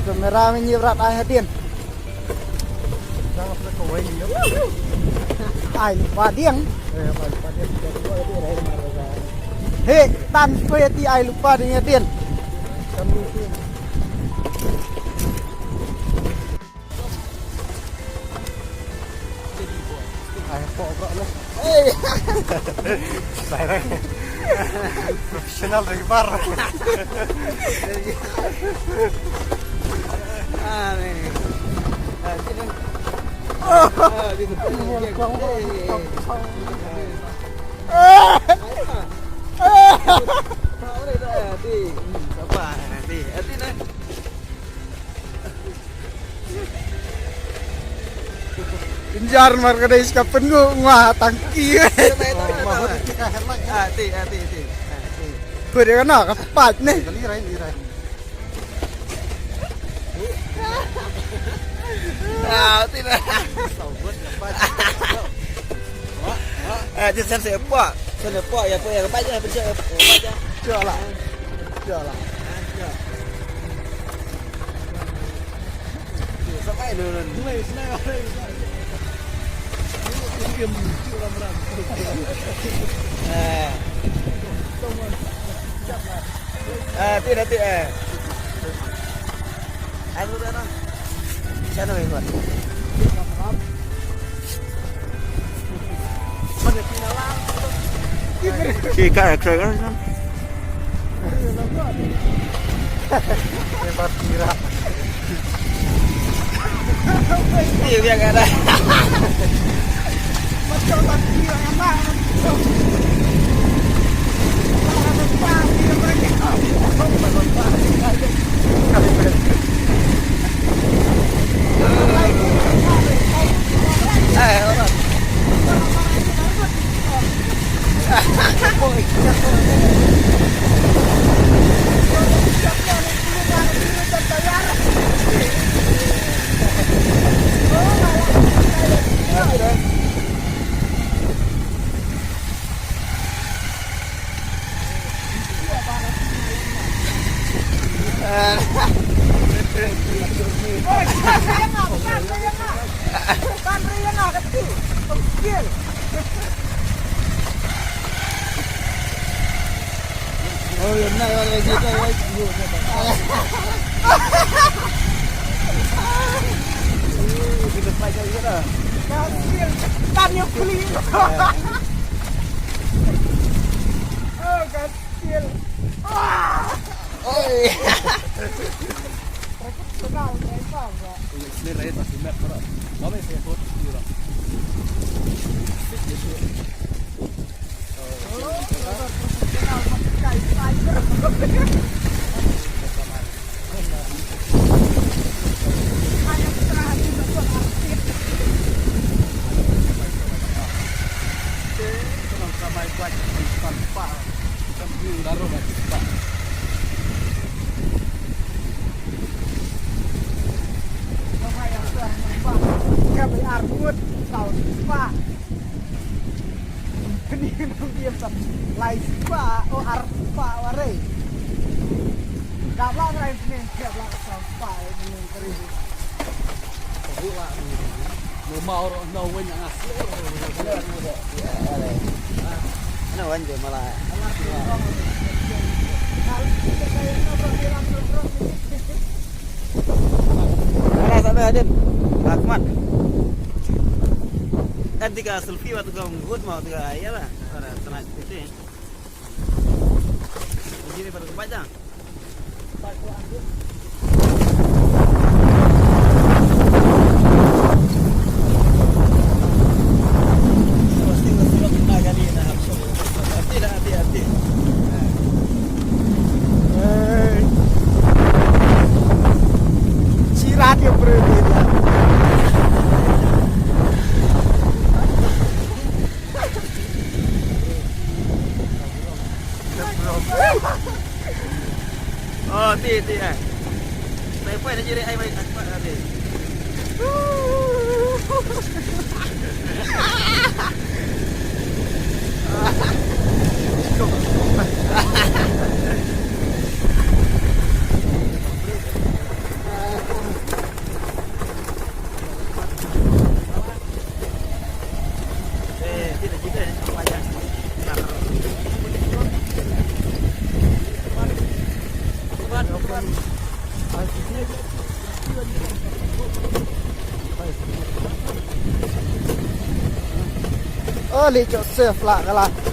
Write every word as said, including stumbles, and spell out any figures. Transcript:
Kamera mynta rat ai hadien. Ai lupa diang. He, tan ko ya ti ai lupa diang hadien. Ai pok bro lo. Hey. Professional dari bar. Ah, ni. Ah, sini. Ah, di depan. Sabar, nanti. Nanti, nanti. Injar mar ka dei ska pyngu ngwa tangki. Ati, ati, ati. Ko de kana ka pat ne. Ati na. Eh, dia sen sepak. Sen sepak ya, apa ya, apa ya, apa ya, apa ya. Jalan. Jalan. Eh. Eh, tidak, tidak. Aku dah nak. Sana, Iwan. Ki ka extra kan? Ni parkira. Iya, biar kata. Macam parkira enak. Eh, orang. Oh, you're not already there, right? You, you, you. Kita fly kali kita. Tan yang beli. Oh, kecil. Oi. Ini lain masih map, bro. Kami saya buat, bro. Kami armut, saus pak. Ni nang diam sat. Lai spa, oh, ar spa, warai. Dah lah, warai, ni, dah lah, spa, ni, kering. Aku lah, ni. Mau, mau, orang, no, win, yang asli. Ya, warai. Ano, wan, je, malah. Ada, ada, ada. Rahmat. Kan tiga selfie waktu kau ngut mau tiga, ya lah. Ada, tenang, gitu, ya. Di sini baru tempat dah. Hati dah, hati, hati. Hey. Sirat ya, bro. Oh, ti, ti, eh. Sai poi na jiri ai mai tak pa ti. O, leit Joseph lah ka la.